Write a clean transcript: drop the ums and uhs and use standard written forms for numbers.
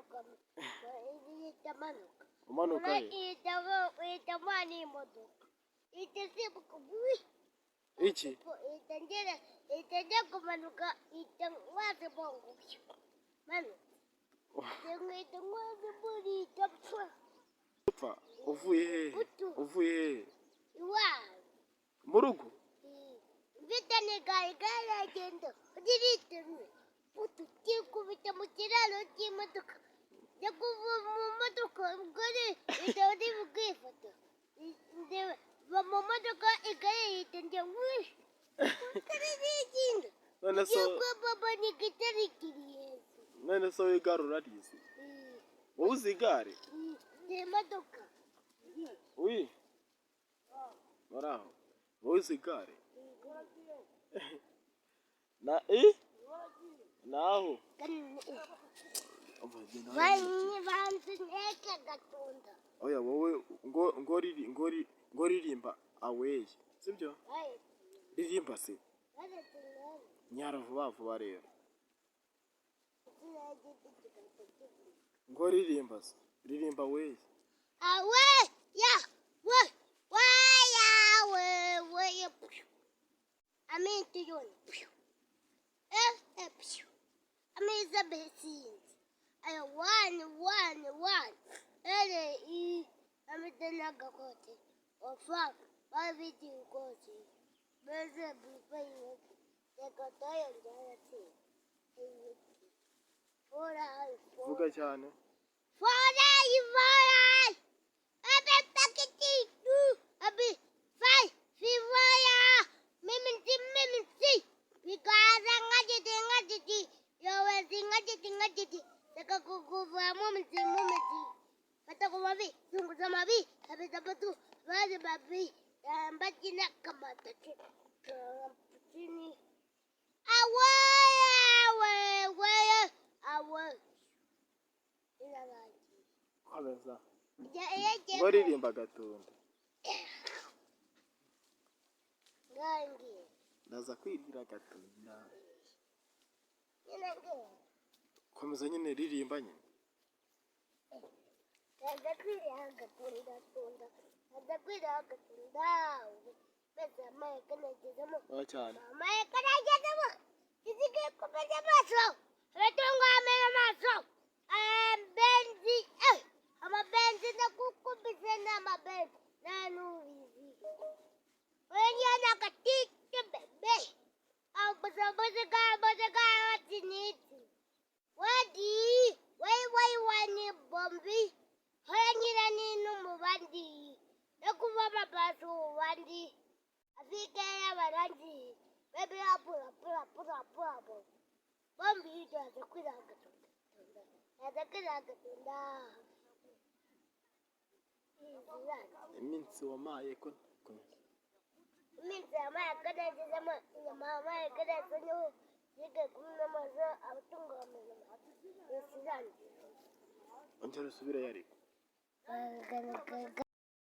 Manuka, ihita manuka. Umanuka he? Ihita ihita mwana imodoka. Ihita isimbuka bwi. Iki? Ihita ngera, ihita njya kumanuka, ihita nwaze bongo. Manuka. Ihita nwaze buri ihita pfa. Upfa uvuye hehe? Gutu. Uvuye hehe? Iwawe. Mu rugo? Mfite n'igare, igare iragenda riritemye. Putu kikubita mu kiraro cy'imodoka. Njya kuva mu modoka, igare rihita riri kwifata. Va mu modoka, igare rihita njya wi. Igare rigenda. None so Ngiye kwa baba n'igitare kiri hejuru. None so igare urarizi? Wowe uzi igare? Ni imodoka. Wi baraho, wowe uzi igare na i naho? Umva, genda hariya. Banzi nteke gatunda. Oya, wowe ngo ngo riri ngo ri ngo ririmba away, sibyo? Ririmba se nyara vuba vuba rero. Ngo ririmba se, ririmba away. Awe ya we we ya we we ya aminti yoni f f amiza besinzi ayo one one one ere i amitena gakote ofa babiti kote beze bipayi tekatayo njara ti fora Vuga cyane. Fora fora abe pakiti tu abe fai fivoya mimiti mimiti bikaza ngajiti ngajiti yowezi ngajiti ngajiti saka kukuva mumiti mumiti batakumabi zunguza mabi abizabatu bazi babi mbakina kamata chini awe awe awe awe irarangiye. Komeza. Ya- Ngo ririmba gatunda. Ngangiye. Ndaza kwirira gatunda. Nyine ngiye. Komeza nyine, ririmba nyine. Ndaza kwirira agatunda tunda. Ndaza kwirira agatunda. Mbese amayeka nagezemo. Oya cyane. Amayeka nagezemo. Isigaye kumenya amaso. Abatungo amenya amaso. Amabenzi. Amabenzi nakukubise n'amabenzi. Nanubizi. Wenyana katite bebe. Abuzabuzaga buzaga watiniti. Wadi. Wai wai wani bombi. Hoyanyira ninu mubandi. Nakuva mabaso wandi. Afike yabarangi. Bebe apura pura pura pura pura. Bombi ndaza kwira gatunda. Ndaza kwira gatunda. Iminsi wamaye ko komeza. Iminsi yamaye kanagezemo inyama yamaye kanagezemo yiga kumwe n'amazu abatunga bameze Ongera usubireyo ariko. Isirangiye.